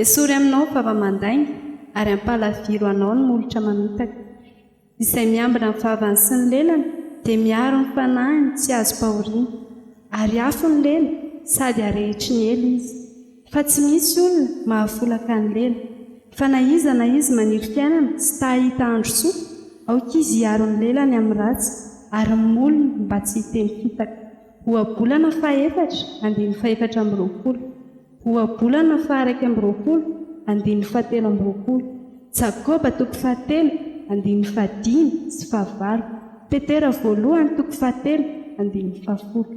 Esory aminao ny vava mandainga, ary ampahalaviro anao ny molotra mamitaka. Izay miambina ny vavany sy ny lelany dia miaro ny fanahiny tsy azom-pahoriana. Ary afo ny lela, sady arehitry ny ela izy. Fa tsy misy olona mahafolaka ny lela. Fa na iza na iza maniry fiainana sy ta hahita andro soa, aoka izy hiaro ny lelany amin'ny ratsy, ary ny molony mba tsy hiteny fitaka. Ohabolana fahefatra, andininy fahefatra amby 20. Ohabolana faha-21, andininy fahatelo amby 20. Jakoba toko fahatelo, andininy fahadimy sy fahavalo. Petera voalohany toko fahatelo, andininy fahafolo.